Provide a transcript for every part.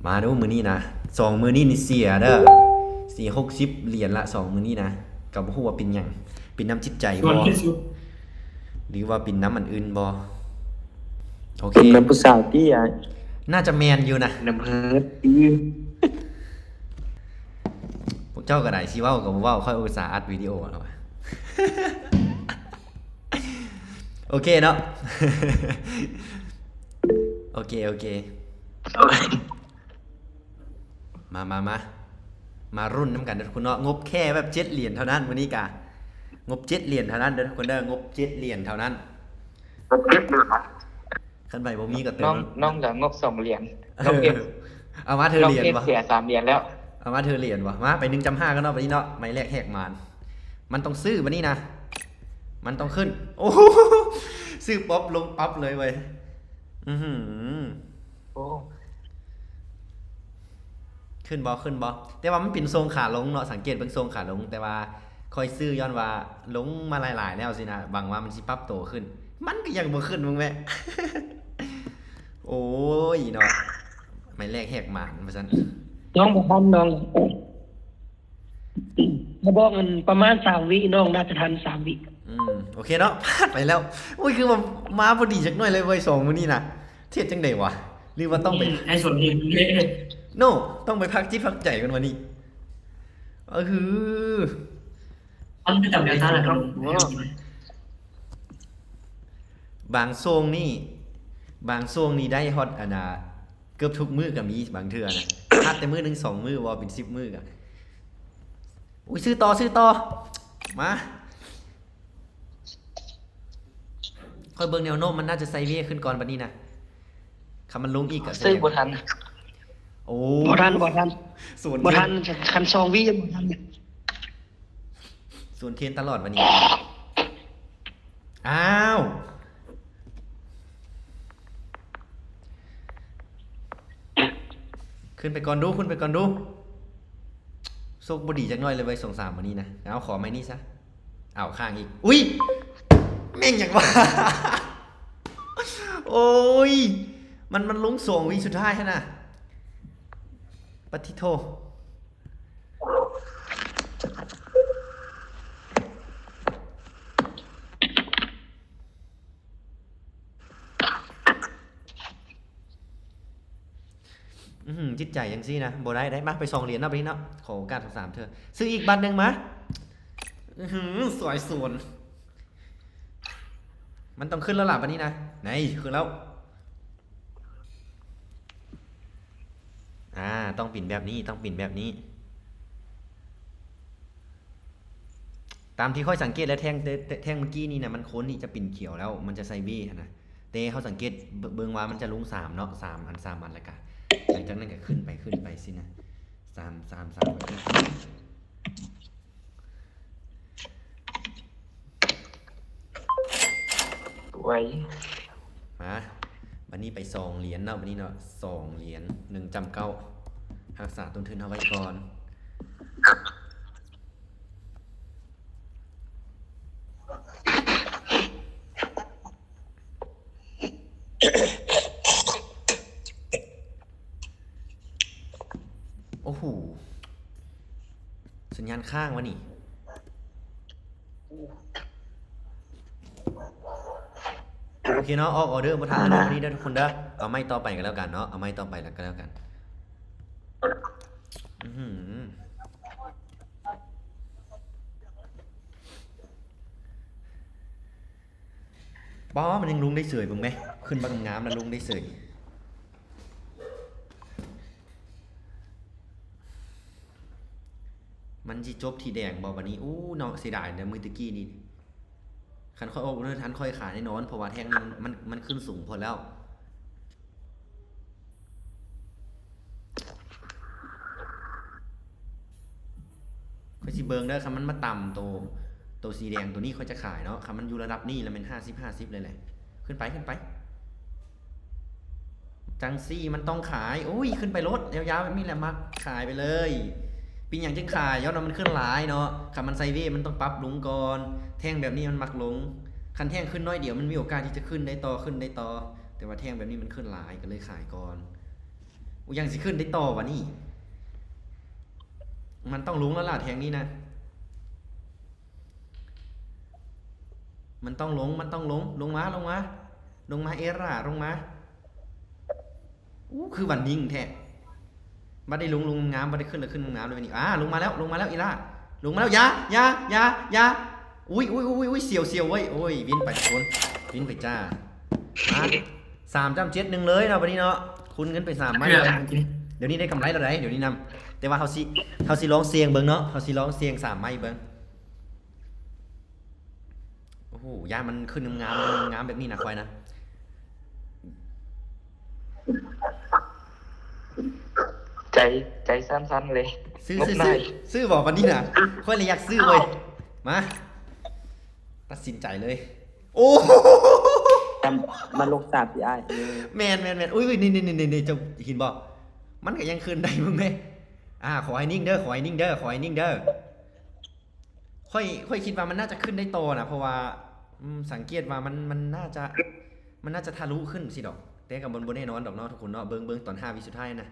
ມາດູມື້ນີ້ນະ ສອງມື້ນີ້ນີ້ເສຍເດີ ເສຍຫົກສິບຫຼຽນລະ ສອງມື້ນີ້ນະ ກໍບໍ່ຮູ້ວ່າເປັນຫຍັງ ເປັນນຳຈິດໃຈບໍ່ ຫຼືວ່າເປັນນຳອັນອື່ນບໍ່? ໂອເຄ ນຳຜູ້ສາວຕິອ້າຍ? ໜ້າຈະແມ່ນຢູ່ນະ ນຳເຮີດຕິ. ພວກເຈົ້າກໍໄດ້ ຊິເວົ້າກໍບໍ່ເວົ້າ ຂ້ອຍອຸດສ່າອັດວິດີໂອແລ້ວ. ໂອເຄເນາະ ໂອເຄ ໂອເຄ ມາ ມາ ມາ ມາລຸ້ນນຳກັນເດີທຸກຄົນເນາະ. ງົບແຄ່ແບບເຈັດຫຼຽນເທົ່ານັ້ນ ມື້ນີ້ກະ ງົບເຈັດຫຼຽນເທົ່ານັ້ນເດີທຸກຄົນເດີ ງົບເຈັດຫຼຽນເທົ່ານັ້ນ ເຈັດຫຼຽນ. ຄັນໃຜບໍ່ມີກໍເຕີມ ນ້ອງ ນ້ອງກໍງົບສອງຫຼຽນ ນ້ອງເອັຟ ເອົາມາເທີຫຼຽນບໍ່? ເສຍສາມຫຼຽນແລ້ວ ເອົາມາເທີຫຼຽນບໍ່? ມາໄປໜຶ່ງຈຸດຫ້າກັນເນາະ ບາດນີ້ເນາະ ໄມ້ແລກແຫກໝານ ມັນຕ້ອງຊື້ບາດນີ້ນະ ມັນຕ້ອງຂຶ້ນ. ໂອ້ ຊື້ປັອບລົງປັອບເລີຍເວີຍ ອື້ຫື ໂອ້ ຂຶ້ນບໍ່ ຂຶ້ນບໍ່? ແຕ່ວ່າມັນເປັນຊົງຂາລົງເນາະ ສັງເກດເບິ່ງຊົງຂາລົງ ແຕ່ວ່າຂ້ອຍຊື້ຍ້ອນວ່າລົງມາຫຼາຍໆແລ້ວຊີ້ນະ ຫວັງວ່າມັນຊິປັບໂຕຂຶ້ນ ມັນກໍຍັງບໍ່ຂຶ້ນເບິ່ງແມ້. ໂອ້ຍເນາະ ໄມ້ແລກແຫກໝານວ່າຊັ້ນ ນ້ອງບໍ່ທັນນ້ອງ ຖ້າບອກອັນປະມານສາມວິ ນ້ອງໜ້າຈະທັນສາມວິ. ອືມ ໂອເຄເນາະ ພາດໄປແລ້ວ. ໂອ້ຍ ຄືວ່າມາບໍ່ດີຈັກໜ້ອຍເລີຍເວີຍ ສອງມື້ນີ້ນະ ເຮັດຈັ່ງໃດວະ? ຫຼືວ່າຕ້ອງໄປ ອືມ ໃຫ້ສວນເຫັນເດ້ ໂນ ຕ້ອງໄປພັກຈິດພັກໃຈກ່ອນວະນີ້. ເອີ ຄື ມັນເປັນຕາມແນວທາງແຫຼະ ບາງຊ່ວງນີ້ ບາງຊ່ວງນີ້ໄດ້ຮອດອັນນ່າ ເກືອບທຸກມື້ກໍມີ ບາງເທື່ອນະ ພາດແຕ່ມື້ໜຶ່ງສອງມື້ ເວົ້າເປັນສິບມື້ກໍ ອຸ້ຍ ຊື້ຕໍ່ ຊື້ຕໍ່ ມາ ຂ້ອຍເບິ່ງແນວໂນ້ມມັນໜ້າຈະໄຊເວຂຶ້ນກ່ອນບັດນີ້ນະ ຄັນມັນລົງອີກກໍ ຊື້ບໍ່ທັນ ໂອ້ ບໍ່ທັນ ບໍ່ທັນ ສູນ ບໍ່ທັນ ຄັນສອງວິຍັງບໍ່ທັນ ສວນເທນຕະຫຼອດວັນນີ້ ອ້າວ ຂຶ້ນໄປກ່ອນດູ ຂຶ້ນໄປກ່ອນດູ ໂຊກບໍ່ດີຈັກໜ້ອຍເລີຍເວີຍ ສອງສາມມື້ນີ້ນະ. ເອົາ ຂໍໃໝ່ນີ້ຊະ ເອົາ ຄ້າງອີກ ອຸ້ຍ ແມ່ງຫຍັງວະ ໂອ້ຍ ມັນ ມັນລົງສອງວິສຸດທ້າຍຫັ້ນນະ ປະຕິໂທ. ອືມ ຈິດໃຈຈັ່ງຊີ້ນະ ບໍ່ໄດ້ ໄດ້ ມາ ໄປສອງຫຼຽນເນາະ ບາດນີ້ເນາະ ຂໍໂອກາດສອງສາມເທື່ອ ຊື້ອີກບາດໜຶ່ງມາ ອື ສວຍສວນ ມັນຕ້ອງຂຶ້ນແລ້ວລະບາດນີ້ນະ ໄນ ຂຶ້ນແລ້ວ. ອາ ຕ້ອງປິ່ນແບບນີ້ ຕ້ອງປິ່ນແບບນີ້ ຕາມທີ່ຂ້ອຍສັງເກດແລ້ວ ແທ່ງ ແທ່ງເມື່ອກີ້ນີ້ນະ ມັນຄວນທີ່ຈະປິ່ນຂຽວແລ້ວ ມັນຈະໄຊເວຫັ້ນນະ ແຕ່ເຮົາສັງເກດເບິ່ງວ່າມັນຈະລົງສາມເນາະ ສາມອັນ ສາມອັນ ແລ້ວກະ ຫຼັງຈາກນັ້ນກະຂຶ້ນໄປ ຂຶ້ນໄປຊີ້ນະ ສາມ ສາມ ສາມ ສວຍ ມາ ບັດນີ້ໄປສອງຫຼຽນເນາະ ບັດນີ້ເນາະ ສອງຫຼຽນ ໜຶ່ງຈຸດເກົ້າ ຮັກສາຕົ້ນທຶນເຮົາໄວ້ກ່ອນ. ໂອ້ໂຫ ສັນຍານຄ້າງວະນີ້ ໂອເຄເນາະ ອອກອໍເດີບໍ່ທັນເນາະ ມື້ນີ້ເດີທຸກຄົນເດີ ເອົາໄມ້ຕໍ່ໄປກໍແລ້ວກັນເນາະ ເອົາໄມ້ຕໍ່ໄປແລ້ວກໍແລ້ວກັນ ອືຫື ປ້ອ ມັນຍັງລົງໄດ້ເສີຍເບິ່ງແມ ຂຶ້ນບັກງາມໆ ແລ້ວລົງໄດ້ເສີຍ ມັນຊິຈົບທີ່ແດງບໍ່ບັດນີ້? ໂອ້ ເນາະ ເສຍດາຍເດີ ມື້ຕະກີ້ນີ້ ຄັນຂ້ອຍອອກອໍເດີທັນ ຂ້ອຍຂາຍແນ່ນອນ ເພາະວ່າແທ່ງນີ້ມັນ ມັນ ມັນຂຶ້ນສູງໂພດແລ້ວ. ຂ້ອຍຊິເບິ່ງເດີ ຄັນມັນມາຕ່ຳໂຕ ໂຕສີແດງໂຕນີ້ ຂ້ອຍຈະຂາຍເນາະ ຄັນມັນຢູ່ລະດັບນີ້ລະແມ່ນຫ້າສິບ ຫ້າສິບເລີຍແຫຼະ ຂຶ້ນໄປ ຂຶ້ນໄປ ຈັ່ງຊີ້ມັນຕ້ອງຂາຍ ໂອ້ຍ ຂຶ້ນໄປໂລດ ຍາວໆແບບນີ້ແຫຼະ ມັກຂາຍໄປເລີຍ ເປັນຫຍັງຈຶ່ງຂາຍ? ຍ້ອນວ່າມັນຂຶ້ນຫຼາຍເນາະ ຄັນມັນໄຊເວ ມັນຕ້ອງປັບລົງກ່ອນ ແທ່ງແບບນີ້ມັນມັກລົງ ຄັນແທ່ງຂຶ້ນໜ້ອຍດຽວ ມັນມີໂອກາດທີ່ຈະຂຶ້ນໄດ້ຕໍ່ ຂຶ້ນໄດ້ຕໍ່ ແຕ່ວ່າແທ່ງແບບນີ້ມັນຂຶ້ນຫຼາຍ ກໍເລີຍຂາຍກ່ອນ. ໂອ້ ຍັງຊິຂຶ້ນໄດ້ຕໍ່ວະນີ້? ມັນຕ້ອງລົງແລ້ວລະແທ່ງນີ້ນະ ມັນຕ້ອງລົງ ມັນຕ້ອງລົງ ລົງມາ ລົງມາ ລົງມາເອລາ ລົງມາ. ໂອ້ ຄືວ່ານິ່ງແທ້. ບໍ່ໄດ້ລົງ ລົງງາມ ບໍ່ໄດ້ຂຶ້ນ ແລ້ວຂຶ້ນງາມເລີຍນີ້. ອາ ລົງມາແລ້ວ ລົງມາແລ້ວອີ່ຫຼ້າ ລົງມາແລ້ວ. ຢ່າ ຢ່າ ຢ່າ ຢ່າ. ອຸ້ຍ ອຸ້ຍ ອຸ້ຍ ອຸ້ຍ ສຽວ ສຽວເວີຍ. ໂອ້ຍ ວິນໄປທຸກຄົນ ວິນໄປຈ້າ. ມາ ສາມຈ້ຳເຈັດໜຶ່ງເລີຍເນາະ ບັດນີ້ເນາະ. ຄູນເງິນໄປສາມໄມ້ແລ້ວ. ດຽວນີ້ໄດ້ກຳໄລແລ້ວໃດ໋ ດຽວນີ້ນຳ. ແຕ່ວ່າເຮົາຊິ ເຮົາຊິລອງສ່ຽງເບິ່ງເນາະ ເຮົາຊິລອງສ່ຽງສາມໄມ້ເບິ່ງ. ໂອ້ໂຫ ຢ້ານມັນຂຶ້ນງາມໆ ງາມໆ ແບບນີ້ນະ ຂ້ອຍນະ. ໃຈ ໃຈສັ່ນໆ ເລີຍ. ຊື້ ຊື້ ຊື້ ຊື້ບໍ່ບັດນີ້ນະ? ຂ້ອຍລະຢາກຊື້ເວີຍ. ມາ ຕັດສິນໃຈເລີຍ. ໂອ້ ມັນລົງສາມຕິອ້າຍ. ແມ່ນໆໆ. ອຸ້ຍ ນີ້ໆໆ ເຈົ້າເຫັນບໍ່? ມັນກະຍັງຂຶ້ນໄດ້ເບິ່ງແມ້. ອາ ຂໍໃຫ້ນິ່ງເດີ ຂໍໃຫ້ນິ່ງເດີ ຂໍໃຫ້ນິ່ງເດີ. ຂ້ອຍ ຂ້ອຍຄິດວ່າມັນໜ້າຈະຂຶ້ນໄດ້ຕໍ່ນະ ເພາະວ່າ ອືມ ສັງເກດວ່າມັນ ມັນໜ້າຈະ ມັນໜ້າຈະທະລຸຂຶ້ນຊີ້ດອກ. ແຕ່ກະບໍ່ ບໍ່ແນ່ນອນດອກເນາະທຸກຄົນເນາະ. ເບິ່ງ ເບິ່ງຕອນຫ້າວິສຸດທ້າຍນະ.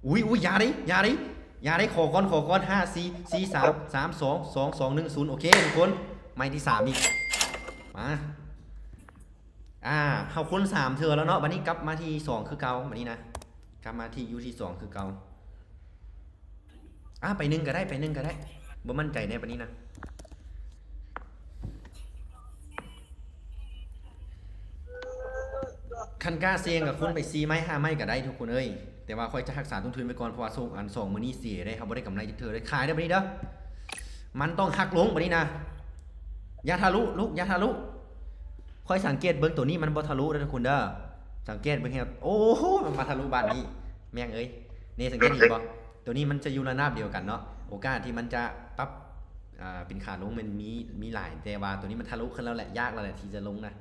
ອຸ້ຍ ອຸ້ຍ ຢ່າເດ້ ຢ່າເດ້ ຢ່າເດ້. ຂໍກ່ອນ ຂໍກ່ອນ. ຫ້າ ສີ່ ສາມ ສາມ ສອງ ສອງ ໜຶ່ງ ສູນ. ໂອເຄທຸກຄົນ ໄມ້ທີສາມອີກ. ມາ ອາ ເຮົາຄູນສາມເທື່ອແລ້ວເນາະ. ບັດນີ້ກັບມາທີສອງຄືເກົ່າ ບັດນີ້ນະ ກັບມາທີ່ ຢູ່ທີ່ສອງຄືເກົ່າ. ອາ ໄປໜຶ່ງກະໄດ້ ໄປໜຶ່ງກະໄດ້. ບໍ່ໝັ້ນໃຈແນ່ບັດນີ້ນະ. ຄັນກ້າສ່ຽງກະຄູນໄປສີ່ໄມ້ຫ້າໄມ້ກະໄດ້ທຸກຄົນເອີຍ. ແຕ່ວ່າຂ້ອຍຈະຮັກສາຕົ້ນທຶນໄວ້ກ່ອນ ເພາະວ່າຊ່ວງ ອັນ ສອງມື້ນີ້ເສຍເດ້ ເຮົາບໍ່ໄດ້ກຳໄລຈັກເທື່ອເລີຍ. ຂາຍເດີບັດນີ້ເດີ. ມັນຕ້ອງຫັກລົງບັດນີ້ນະ. ຢ່າທະລຸລູກ ຢ່າທະລຸ. ຂ້ອຍສັງເກດເບິ່ງໂຕນີ້ມັນບໍ່ທະລຸເດີທຸກຄົນເດີ. ສັງເກດເບິ່ງແຮງ. ໂອ້ໂຫ ມັນມາທະລຸບາດນີ້ ແມ່ງເອີຍ. ນີ້ສັງເກດເຫັນບໍ່? ໂຕນີ້ມັນຈະຢູ່ລະນາບດຽວກັນເນາະ. ໂອກາດທີ່ມັນຈະປັບ ອາ ເປັນຂາລົງມັນມີ ມີຫຼາຍ ແຕ່ວ່າໂຕນີ້ມັນທະລຸຂຶ້ນແລ້ວແຫຼະ ຍາກແລ້ວແຫຼະທີ່ຈະລົງນະ.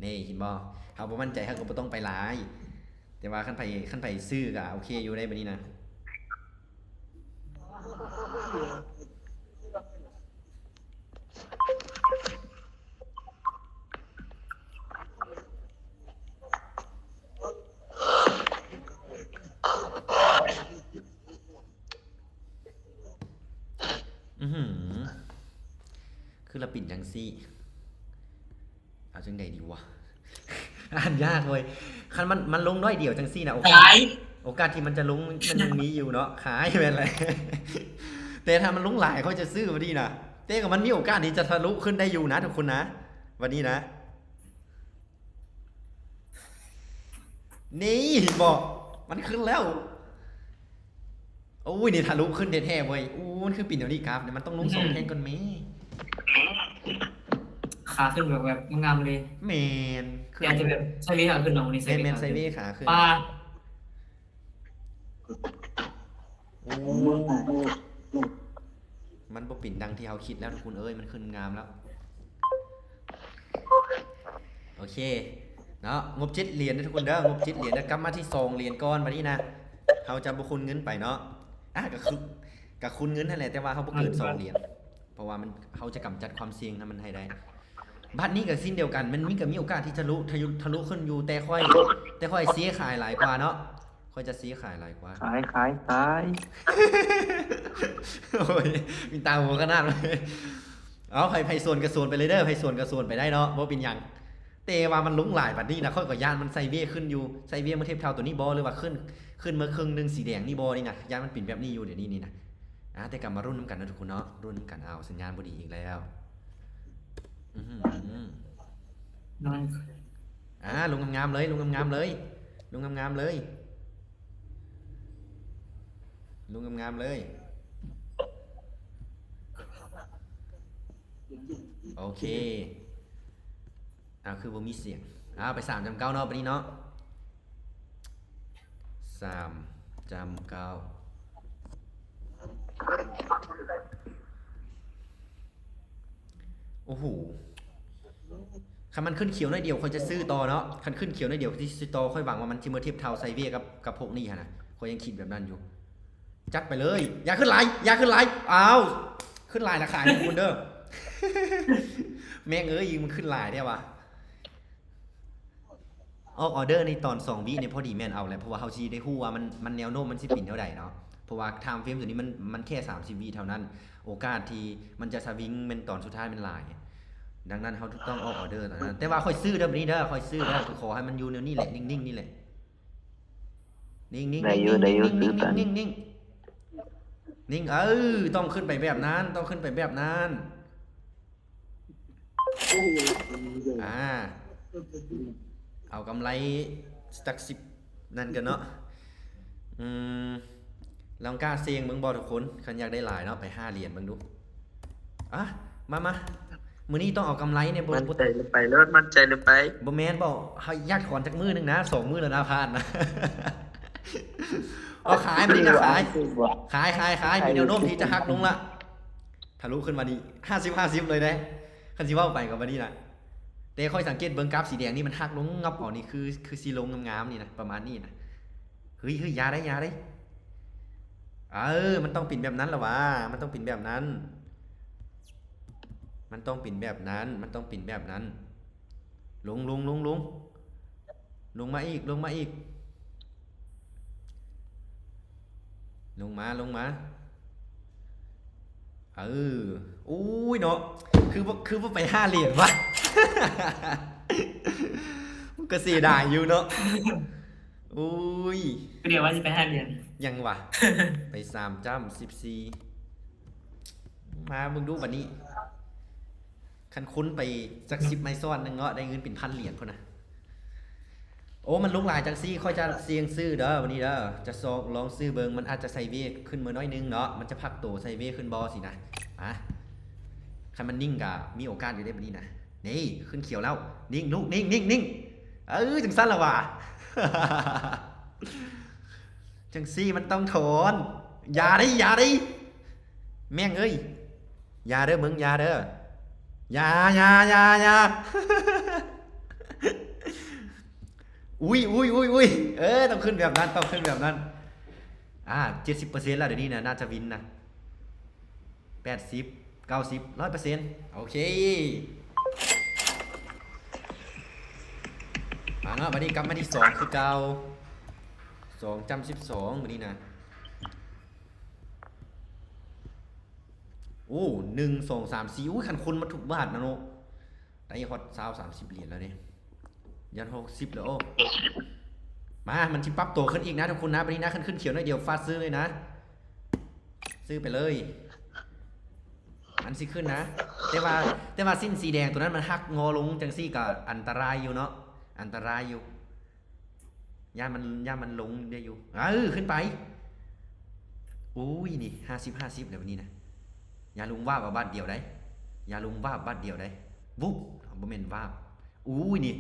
ນີ້ເຫັນບໍ່? ເຮົາບໍ່ໝັ້ນໃຈເຮົາກະບໍ່ຕ້ອງໄປຫຼາຍ. ແຕ່ວ່າຄັນໃຜ ຄັນໃຜຊື້ກະໂອເຄຢູ່ໄດ໋ບັດນີ້ນະ. ອືຫື ຄືລະປິ່ນຈັ່ງຊີ້. ເອົາຈັ່ງໃດດີວະ? ອ່ານຍາກເວີຍ. ຄັນມັນ ມັນລົງໜ້ອຍດຽວຈັ່ງຊີ້ນະ ໂອກາດ ໂອກາດທີ່ມັນຈະລົງມັນຍັງມີຢູ່ເນາະ. ຂາຍແມ່ນແຫຼະ. ແຕ່ຖ້າມັນລົງຫຼາຍຂ້ອຍຈະຊື້ບັດນີ້ນະ. ແຕ່ກະມັນມີໂອກາດທີ່ຈະທະລຸຂຶ້ນໄດ້ຢູ່ນະທຸກຄົນນະ ບັດນີ້ນະ. ນີ້ເຫັນບໍ່? ມັນຂຶ້ນແລ້ວ. ໂອ້ຍ ນີ້ທະລຸຂຶ້ນແທ້ໆເວີຍ. ໂອ້ ມັນຄືປິ່ນແນວນີ້ ກາຟນີ້ມັນຕ້ອງລົງສອງແທ່ງກ່ອນແມ້. ຂາຂຶ້ນແບບ ແບບງາມເລີຍ. ແມ່ນ ຄືອາດຈະແບບໄຊເວຂາຂຶ້ນເນາະ. ນີ້ໄຊເວ ແມ່ນໆ ຂາຂຶ້ນ ໄຊເວຂາຂຶ້ນ. ປາ ໂອ້ ມັນບໍ່ເປັນດັ່ງທີ່ເຮົາຄິດແລ້ວທຸກຄົນເອີຍ. ມັນຂຶ້ນງາມແລ້ວ. ໂອເຄເນາະ ງົບເຈັດຫຼຽນເດີທຸກຄົນເດີ ງົບເຈັດຫຼຽນເດີ. ກັບມາທີ່ສອງຫຼຽນກ່ອນ ບາດນີ້ນະ ເຮົາຈະບໍ່ຄູນເງິນໄປເນາະ. ອາ ກະຄື ກະຄູນເງິນຫັ້ນແຫຼະ ແຕ່ວ່າເຮົາບໍ່ເກີນສອງຫຼຽນ ເພາະວ່າມັນ ເຮົາຈະກຳຈັດຄວາມສ່ຽງໃຫ້ມັນໃຫ້ໄດ້. ບາດນີ້ກະເຊັ່ນດຽວກັນ ມັນມີ ກະມີໂອກາດທີ່ທະລຸ ທະ ທະລຸຂຶ້ນຢູ່ ແຕ່ຂ້ອຍ ແຕ່ຂ້ອຍເຊຂາຍຫຼາຍກວ່າເນາະ. ຂ້ອຍຈະຊື້ຂາຍຫຼາຍກວ່າ. ຂາຍ ຂາຍ ຂາຍ. ໂອ້ຍ ມີຕາຫົວຂະໜາດ. ເອົາ ໃຜ ໃຜສວນກະສວນໄປເລີຍເດີ ໃຜສວນກະສວນໄປໄດ້ເນາະ ບໍ່ເປັນຫຍັງ. ແຕ່ວ່າມັນລົງຫຼາຍປານນີ້ນະ ຂ້ອຍກະຢ້ານມັນໄຊເວຂຶ້ນຢູ່. ໄຊເວມາທຽບເທົ່າໂຕນີ້ບໍ່ ຫຼືວ່າຂຶ້ນ ຂຶ້ນມາເຄິ່ງໜຶ່ງສີແດງນີ້ບໍ່ນີ້ນະ. ຢ້ານມັນເປັນແບບນີ້ຢູ່ດຽວນີ້ນີ້ນະ. ອາ ແຕ່ກະມາລຸ້ນນຳກັນເນາະທຸກຄົນເນາະ ລຸ້ນນຳກັນ. ເອົາ ສັນຍານບໍ່ດີອີກແລ້ວ. ອືຫື ອາ ລົງງາມໆເລີຍ ລົງງາມໆເລີຍ ລົງງາມໆເລີຍ ລົງງາມໆເລີຍ. ໂອເຄ ອາ ຄືບໍ່ມີສຽງ. ອາ ໄປສາມຈ້ຳເກົ້າເນາະ ບາດນີ້ເນາະ. ສາມຈ້ຳເກົ້າ. ໂອ້ໂຫ ຄັນມັນຂຶ້ນຂຽວໜ້ອຍດຽວ ຂ້ອຍຈະຊື້ຕໍ່ເນາະ. ຄັນຂຶ້ນຂຽວໜ້ອຍດຽວ ຂ້ອຍຊິຊື້ຕໍ່. ຂ້ອຍຫວັງວ່າມັນຊິມາທຽບເທົ່າໄຊເວກັບ ກັບພວກນີ້ຫັ້ນນະ. ຂ້ອຍຍັງຄິດແບບນັ້ນຢູ່. ຈັດໄປເລີຍ. ຢ່າຂຶ້ນຫຼາຍ ຢ່າຂຶ້ນຫຼາຍ. ອ້າວ ຂຶ້ນຫຼາຍລະຂາຍທຸກຄົນເດີ. ແມ່ງເອີຍ ມັນຂຶ້ນຫຼາຍແທ້ວະ. ອອກອອເດີໃນຕອນສອງວິນີ້ພໍດີແມ່ນເອົາແຫຼະ ເພາະວ່າເຮົາຊິໄດ້ຮູ້ວ່າມັນ ມັນແນວໂນ້ມມັນຊິເປັນແນວໃດເນາະ ເພາະວ່າທາມເຟຣມຕົວນີ້ມັນ ມັນແຄ່ສາມສິບວິເທົ່ານັ້ນ ໂອກາດທີ່ມັນຈະສະວິງແມ່ນຕອນສຸດທ້າຍແມ່ນຫຼາຍ ດັ່ງນັ້ນເຮົາຕ້ອງອອກອອເດີຕອນນັ້ນ ແຕ່ວ່າຂ້ອຍຊື້ເດີ ບາດນີ້ເດີ ຂ້ອຍຊື້ເດີ ຂໍໃຫ້ມັນຢູ່ແນວນີ້ແຫຼະ ນິ່ງໆນີ້ແຫຼະ ນິ່ງໆ ໄດ້ຢູ່ ໄດ້ຢູ່ ຊື້ຕາມ ນິ່ງໆ ນິ່ງໆ ເອີ ຕ້ອງຂຶ້ນໄປແບບນັ້ນ ຕ້ອງຂຶ້ນໄປແບບນັ້ນ ອ່າ ເອົາກຳໄລຈັກສິບນັ້ນກັນເນາະ ອືມ ລອງກ້າສ່ຽງເບິ່ງບໍ່ທຸກຄົນ ຄັນຢາກໄດ້ຫຼາຍເນາະ ໄປຫ້າຫຼຽນເບິ່ງດູ ອ່ະ ມາ ມາ ມື້ນີ້ຕ້ອງເອົາກຳໄລແດ່ ບໍ່ ໝັ້ນໃຈ ບໍ່ ໄປໂລດ ໝັ້ນໃຈ ໄປ ບໍ່ແມ່ນ ບໍ່ ເຮົາຢາກຖອນຈັກມື້ໜຶ່ງນະ ສອງມື້ແລ້ວນະ ພາດນະ ເອົາຂາຍ ມື້ນີ້ນະ ຂາຍ ຂາຍ ຂາຍ ຂາຍ ມີແນວໂນ້ມທີ່ຈະຫັກລົງລະ ທະລຸຂຶ້ນມານີ້ ຫ້າສິບ ຫ້າສິບ ເລີຍເດ້ ຄັນຊິເວົ້າໄປກໍບາດນີ້ນະ ແຕ່ຂ້ອຍສັງເກດເບິ່ງກາຟສີແດງນີ້ມັນຫັກລົງງັບເອົານີ້ ຄື ຄືຊິລົງງາມໆນີ້ນະ ປະມານນີ້ນະ ເຮີ້ຍ ເຮີ້ຍ ຢ່າເດ້ ຢ່າເດ້ ເອີ ມັນຕ້ອງເປັນແບບນັ້ນລະຫວາ ມັນຕ້ອງເປັນແບບນັ້ນ ມັນຕ້ອງເປັນແບບນັ້ນ ມັນຕ້ອງເປັນແບບນັ້ນ ລົງ ລົງ ລົງ ລົງ ລົງມາອີກ ລົງມາອີກ ລົງມາ ລົງມາ ເອີ ໂອ້ຍເນາະ ຄືບໍ່ ຄືບໍ່ໄປຫ້າຫຼຽນວະ ມັນກໍເສຍດາຍຢູ່ເນາະ ໂອ້ຍ ດຽວວ່າຊິໄປຫ້າຫຼຽນ ຍັງຫວາ ໄປສາມຈ້ຳ ສິບສີ່ ມາເບິ່ງດູບາດນີ້ ຄັນຄູນໄປຈັກສິບໄມ້ຊ້ອນໜຶ່ງເນາະ ໄດ້ເງິນເປັນພັນຫຼຽນພຸ້ນນະ ໂອ້ ມັນລົງຫຼາຍຈັ່ງຊີ້ ຂ້ອຍຈະສ່ຽງຊື້ເດີ ບາດນີ້ເດີ ຈະຊອກລອງຊື້ເບິ່ງ ມັນອາດຈະໄຊເວຂຶ້ນມາໜ້ອຍໜຶ່ງເນາະ ມັນຈະພັກໂຕໄຊເວຂຶ້ນບໍ່ຊີ້ນະ ມາ ຄັນມັນນິ່ງກະມີໂອກາດຢູ່ເດ້ບາດນີ້ນະ ນີ້ ຂຶ້ນຂຽວແລ້ວ ນິ່ງລູກ ນິ່ງ ນິ່ງ ນິ່ງ ເອີ ຈັ່ງຊັ້ນລະຫວາ ຈັ່ງຊີ້ມັນຕ້ອງຖອນ ຢ່າເດ້ ຢ່າເດ້ ແມ່ງເອີຍ ຢ່າເດີມຶງ ຢ່າເດີ ຢ່າ ຢ່າ ຢ່າ ຢ່າ ອຸ້ຍ ອຸ້ຍ ອຸ້ຍ ອຸ້ຍ ເອີ ຕ້ອງຂຶ້ນແບບນັ້ນ ຕ້ອງຂຶ້ນແບບນັ້ນ ອ່າ ເຈັດສິບເປີເຊັນລະ ດຽວນີ້ນະ ໜ້າຈະວິນນະ ແປດສິບ ເກົ້າສິບ ຮ້ອຍເປີເຊັນ ໂອເຄ ມາເນາະ ບາດນີ້ກັບມາທີ່ສອງຄືເກົ່າ ສອງຈ້ຳສິບສອງ ບາດນີ້ນະ ໂອ້ ໜຶ່ງ ສອງ ສາມ ສີ່ ໂອ້ຍ ຄັນຄູນມາທຸກບາດນະເນາະ ໄດ້ຮອດຊາວ ສາມສິບຫຼຽນແລ້ວເດ້ ຢ້ານຫົກສິບແລ້ວ ໂອ້ ມາ ມັນຊິປັບໂຕຂຶ້ນອີກນະທຸກຄົນນະ ບາດນີ້ນະ ຄັນຂຶ້ນຂຽວໜ້ອຍດຽວຟາດຊື້ເລີຍນະ ຊື້ໄປເລີຍ ມັນຊິຂຶ້ນນະ ແຕ່ວ່າ ແຕ່ວ່າສິ້ນສີແດງໂຕນັ້ນມັນຫັກງໍລົງຈັ່ງຊີ້ກໍອັນຕະລາຍຢູ່ເນາະ ອັນຕະລາຍຢູ່ ຢ້ານມັນ ຢ້ານມັນລົງໄດ້ຢູ່ ເອີ ຂຶ້ນໄປ ໂອ້ຍ ນີ້ ຫ້າສິບ ຫ້າສິບ ແລ້ວບາດນີ້ນະ ຢ່າລົງວາບເອົາບາດດຽວໃດ ຢ່າລົງວາບບາດດຽວໃດ ວູບ ບໍ່ແມ່ນວາບ ໂອ້ຍ ນີ້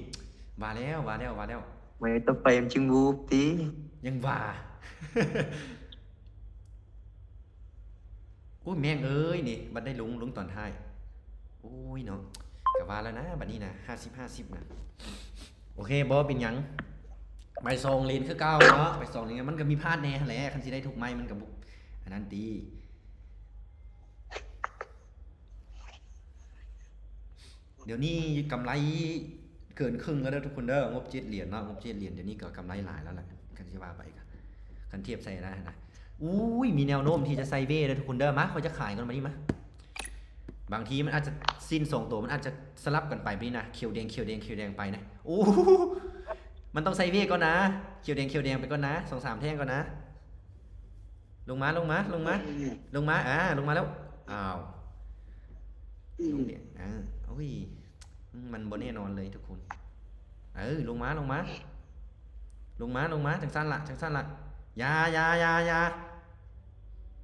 ວ່າແລ້ວ ວ່າແລ້ວ ວ່າແລ້ວ ໄວ້ຕໍ່ໄປມັນຈຶ່ງວູບຕິ ຍັງວ່າ ໂອ້ຍ ແມ່ງເອີຍ ນີ້ ບັດໄດ້ລົງ ລົງຕອນທ້າຍ ໂອ້ຍເນາະ ກະວ່າແລ້ວນະ ບັດນີ້ນະ ຫ້າສິບ ຫ້າສິບ ນະ ໂອເຄ ບໍ່ເປັນຫຍັງ ໄປສອງເລນຄືເກົ່າເນາະ ໄປສອງເລນ ມັນກໍມີພາດແດ່ຫັ້ນແຫຼະ ຄັນຊິໄດ້ທຸກໄມ້ມັນກໍບໍ່ ອັນນັ້ນຕິ ດຽວນີ້ກຳໄລເກີນເຄິ່ງແລ້ວເດີທຸກຄົນເດີ ງົບເຈັດຫຼຽນເນາະ ງົບເຈັດຫຼຽນ ດຽວນີ້ກໍກຳໄລຫຼາຍແລ້ວແຫຼະ ຄັນຊິວ່າໄປກໍ ຄັນທຽບໃສ່ນະ ອູ້ຍ ມີແນວໂນ້ມທີ່ຈະໄຊເວເດີທຸກຄົນເດີ ມາ ຂ້ອຍຈະຂາຍກ່ອນ ມານີ້ມາ ບາງທີມັນອາດຈະ ສິ້ນສອງໂຕ ມັນອາດຈະສະຫຼັບກັນໄປ ບາດນີ້ນະ ຂຽວແດງ ຂຽວແດງ ຂຽວແດງ ໄປນະ ໂອ້ ມັນຕ້ອງໄຊເວກ່ອນນະ ຂຽວແດງ ຂຽວແດງ ໄປກ່ອນນະ ສອງສາມແທ່ງກ່ອນນະ ລົງມາ ລົງມາ ລົງມາ ລົງມາ ອ່າ ລົງມາແລ້ວ ອ້າວ ລົງແດງ ອ່າ ໂອ້ຍ ມັນບໍ່ແນ່ນອນເລີຍທຸກຄົນ ເອີ ລົງມາ ລົງມາ ລົງມາ ລົງມາ ຈັ່ງຊັ້ນລະ ຈັ່ງຊັ້ນລະ ຢ່າ ຢ່າ ຢ່າ ຢ່າ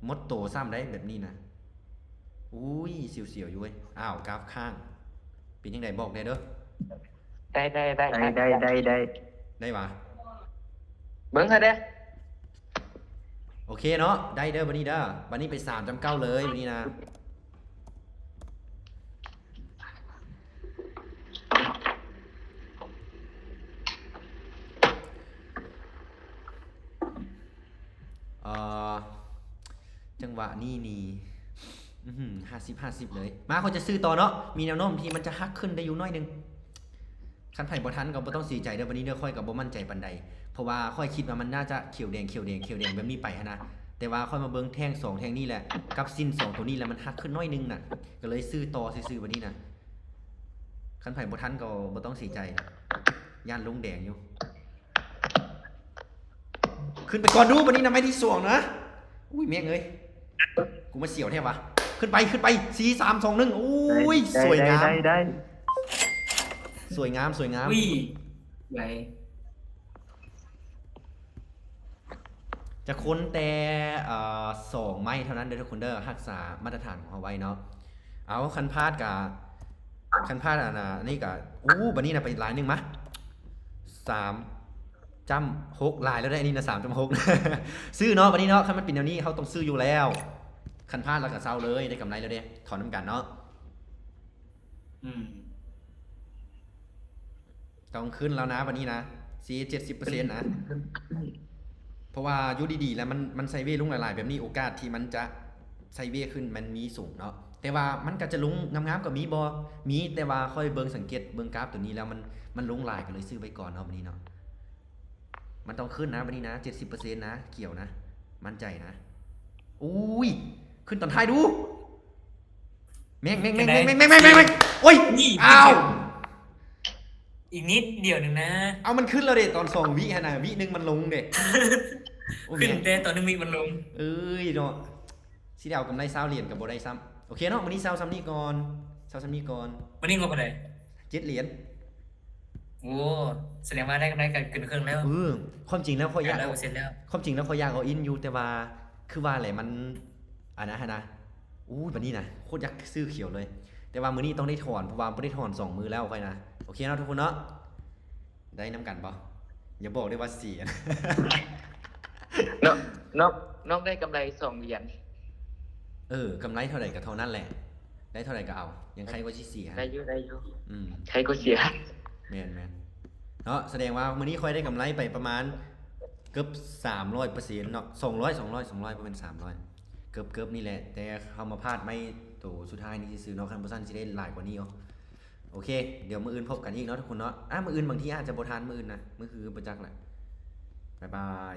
ໝົດໂຕຊ້ຳໄດ໋ ແບບນີ້ນະ ອຸ້ຍ ສຽວໆຢູ່ເວີຍ ອ້າວ ກາຟຄ້າງ ເປັນຈັ່ງໃດບອກແດ່ເດີ ໄດ້ ໄດ້ ໄດ້ ໄດ້ ໄດ້ ໄດ້ ໄດ້ ໄດ້ຫວາ ເບິ່ງໃຫ້ແດ່ ໂອເຄເນາະ ໄດ້ເດີ ບັດນີ້ເດີ ບັດນີ້ໄປສາມຈ້ຳເກົ້າເລີຍ ບັດນີ້ນະ ເອີ ຈັງຫວະນີ້ນີ້ ອື້ຫື ຫ້າສິບ ຫ້າສິບເລີຍ ມາ ຂ້ອຍຈະຊື້ຕໍ່ເນາະ ມີແນວໂນ້ມທີ່ມັນຈະຫັກຂຶ້ນໄດ້ຢູ່ໜ້ອຍໜຶ່ງ ຄັນໃຜບໍ່ທັນກໍບໍ່ຕ້ອງເສຍໃຈເດີ ບັດນີ້ເດີ ຂ້ອຍກໍບໍ່ໝັ້ນໃຈປານໃດ ເພາະວ່າຂ້ອຍຄິດວ່າມັນໜ້າຈະຂຽວແດງ ຂຽວແດງ ຂຽວແດງແບບນີ້ໄປຫັ້ນນະ ແຕ່ວ່າຂ້ອຍມາເບິ່ງແທ່ງສອງແທ່ງນີ້ແຫຼະ ກັບສິ້ນສອງໂຕນີ້ແລ້ວ ມັນຫັກຂຶ້ນໜ້ອຍໜຶ່ງນະ ກໍເລີຍຊື້ຕໍ່ຊື່ໆ ບັດນີ້ນະ. ຄັນໃຜບໍ່ທັນກໍບໍ່ຕ້ອງເສຍໃຈ ຢ້ານລົງແດງຢູ່. ຂຶ້ນໄປກ່ອນດູ ບັດນີ້ນະ ໄມ້ທີສອງນະ. ອຸ້ຍ ແມ່ງເອີຍ ກູມາສຽວແທ້ວະ. ຂຶ້ນໄປ ຂຶ້ນໄປ ສີ່ ສາມ ສອງ ໜຶ່ງ. ໂອ້ຍ ໄດ້ ສວຍງາມ ໄດ້ ໄດ້ ສວຍງາມ ສວຍງາມ. ອຸ້ຍ ໄວ. ຈະຄົນແຕ່ ເອີ ສອງໄມ້ເທົ່ານັ້ນເດີທຸກຄົນເດີ ຮັກສາມາດຕະຖານຂອງເຮົາໄວ້ເນາະ. ເອົາ ຄັນພາດກະ ຄັນພາດອັນນ່າ ອັນນີ້ກະ ໂອ້ ບັດນີ້ນະ ໄປລາຍໜຶ່ງມາ ສາມຈ້ຳຫົກ ລາຍແລ້ວເດ້ ອັນນີ້ນະ ສາມຈ້ຳຫົກ ຊື້ເນາະ ບັດນີ້ເນາະ. ຄັນມັນເປັນແນວນີ້ ເຮົາຕ້ອງຊື້ຢູ່ແລ້ວ. ຄັນພາດແລ້ວກະເຊົາເລີຍ ໄດ້ກຳໄລແລ້ວເດ້ ເຂົ້ານຳກັນເນາະ. ອືມ ຕ້ອງຂຶ້ນແລ້ວນະ ບັດນີ້ນະ ຊີເອັດ ເຈັດສິບເປີເຊັນນະ. ເພາະວ່າຢູ່ດີໆ ແລ້ວມັນ ມັນໄຊເວລົງຫຼາຍໆ ແບບນີ້ ໂອກາດທີ່ມັນຈະໄຊເວຂຶ້ນມັນມີສູງເນາະ ແຕ່ວ່າມັນກໍຈະລົງງາມໆ ກໍມີບໍ່? ມີ ແຕ່ວ່າຂ້ອຍເບິ່ງ ສັງເກດເບິ່ງກາຟໂຕນີ້ແລ້ວ ມັນ ມັນລົງຫຼາຍ ກໍເລີຍຊື້ໄວ້ກ່ອນເນາະ ບັດນີ້ເນາະ. ມັນຕ້ອງຂຶ້ນນະ ບັດນີ້ນະ ເຈັດສິບເປີເຊັນນະ ຂຽວນະ ໝັ້ນໃຈນະ. ໂອ້ຍ ຂຶ້ນຕອນທ້າຍດູ. ແມ່ງ ແມ່ງ ແມ່ງ ແມ່ງ ແມ່ງ ໂອ້ຍ ນີ້ ອ້າວ ອີກນິດດຽວໜຶ່ງນະ. ເອົາ ມັນຂຶ້ນແລ້ວເດ້ ຕອນສອງວິຫັ້ນນະ ວິໜຶ່ງມັນລົງເດ້. ໂອ້ຍ ຂຶ້ນແຕ່ຕອນໜຶ່ງວິມັນລົງ. ເອີຍເນາະ ຊິໄດ້ເອົາກຳໄລຊາວຫຼຽນກໍບໍ່ໄດ້ຊ້ຳ. ໂອເຄເນາະ ມື້ນີ້ເຊົາສ່ຳນີ້ກ່ອນ ເຊົາສ່ຳນີ້ກ່ອນ. ມື້ນີ້ງົບເທົ່າໃດ? ເຈັດຫຼຽນ. ໂອ້ ສະແດງວ່າໄດ້ກຳໄລເກີນເຄິ່ງແລ້ວ. ເອີ ຄວາມຈິງແລ້ວຂ້ອຍຢາກ ເກົ້າສິບເປີເຊັນແລ້ວ. ຄວາມຈິງແລ້ວຂ້ອຍຢາກ all in ຢູ່ ແຕ່ວ່າຄືວ່າແຫຼະ ມັນ ອັນນັ້ນຫັ້ນນະ. ໂອ້ຍ ບັດນີ້ນະ ໂຄດຢາກຊື້ຂຽວເລີຍ ແຕ່ວ່າມື້ນີ້ຕ້ອງໄດ້ຖອນ ເພາະວ່າບໍ່ໄດ້ຖອນສອງມື້ແລ້ວຂ້ອຍນະ. ໂອເຄເນາະທຸກຄົນເນາະ ໄດ້ນຳກັນບໍ່? ຢ່າບອກເດີວ່າເສຍ. ນ້ອງ ນ້ອງ ນ້ອງໄດ້ກຳໄລສອງຫຼຽນ. ເອີ ກຳໄລເທົ່າໃດກໍເທົ່ານັ້ນແຫຼະ ໄດ້ເທົ່າໃດກໍເອົາ ຍັງໄຄກວ່າຊິເສຍ. ໄດ້ຢູ່ ໄດ້ຢູ່. ອືມ ໄຄກວ່າເສຍ. ແມ່ນໆ ເນາະ ສະແດງວ່າມື້ນີ້ຂ້ອຍໄດ້ກຳໄລໄປປະມານເກືອບສາມຮ້ອຍເປີເຊັນເນາະ ສອງຮ້ອຍ ສອງຮ້ອຍ ສອງຮ້ອຍ ບໍ່ແມ່ນສາມຮ້ອຍ ເກືອບໆນີ້ແຫຼະ ແຕ່ເຮົາມາພາດໄມ້ໂຕສຸດທ້າຍນີ້ຊື່ໆເນາະ ຄັນບໍ່ຊັ້ນຊິໄດ້ຫຼາຍກວ່ານີ້ເນາະ. ໂອເຄ ດຽວມື້ອື່ນພົບກັນອີກເນາະທຸກຄົນເນາະ. ອາ ມື້ອື່ນບາງທີອາດຈະບໍ່ທັນ ມື້ອື່ນນະ ມື້ຮືບໍ່ຈັກແຫຼະ. ບາຍບາຍ.